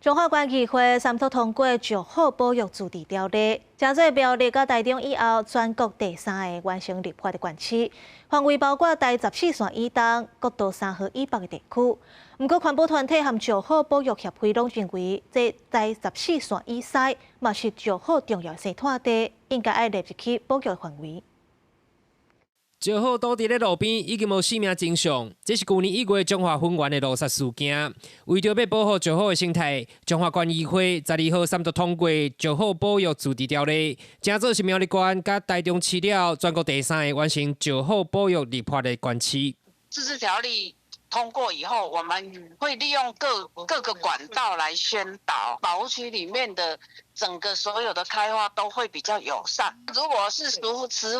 彰化縣議會三讀通過石虎保育自治條例，成做苗栗佮台中以後全國第三个完成立法的縣市，範圍包括台十四線以東、國道3號以北的地區。毋過環保團體和石虎保育協會攏認為，這台十四線以西嘛是石虎重要生態地，應該愛納入去保育範圍。石虎倒佇咧路邊已經無性命徵象，這是舊年1月彰化芬園的路殺事件。為著欲保護石虎的生態，彰化縣議會12號三讀通過《石虎保育自治條例》，成做是苗栗縣佮台中市了全國第三个完成石虎保育立法的縣市。自治條例通過以後，我們會利用各個管道來宣導，保護區裡面的整個所有的開發都會比較友善。如果是石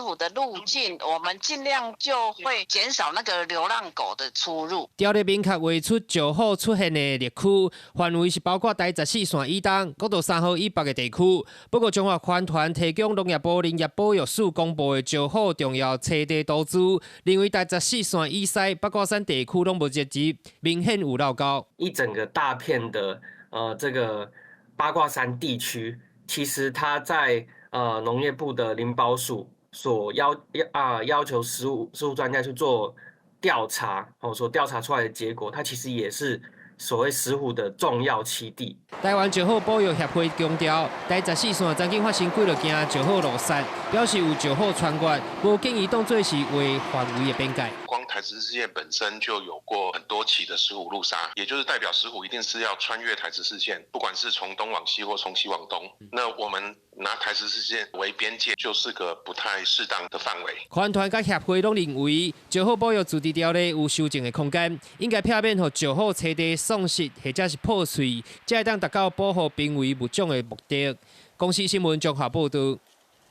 虎的路徑，我們盡量就會減少那個流浪狗的出入。條例明確畫出石虎出現的綠區範圍是包括台十四線以東、國道3號以北的地區。不過，彰化環團提供農業部林業保育署公布的石虎重要棲地圖資，認為台十四線以西八卦山地區攏無涉及，明顯有漏勾。一整個大片的這個八卦山地區，其實它在農業部的林保署所要求石虎專家去做調查，哦，所調查出來的結果，它其實也是所謂石虎的重要棲地。台灣石虎保育協會強調，台十四線曾經發生幾落件石虎路殺，表示有石虎穿越，無建議當做是畫範圍的邊界。光台十四線本身就有過很多起的石虎路殺，也就是代表石虎一定是要穿越台十四線，不管是從東往西或從西往東。那我們拿台十四線為邊界，就是個不太適當的範圍。環團佮協會攏認為，石虎保育自治條例有修正的空間，應該避免予石虎棲地喪失或者是破碎，才會當達到保護瀕危物種的目的。公視新聞綜合報導。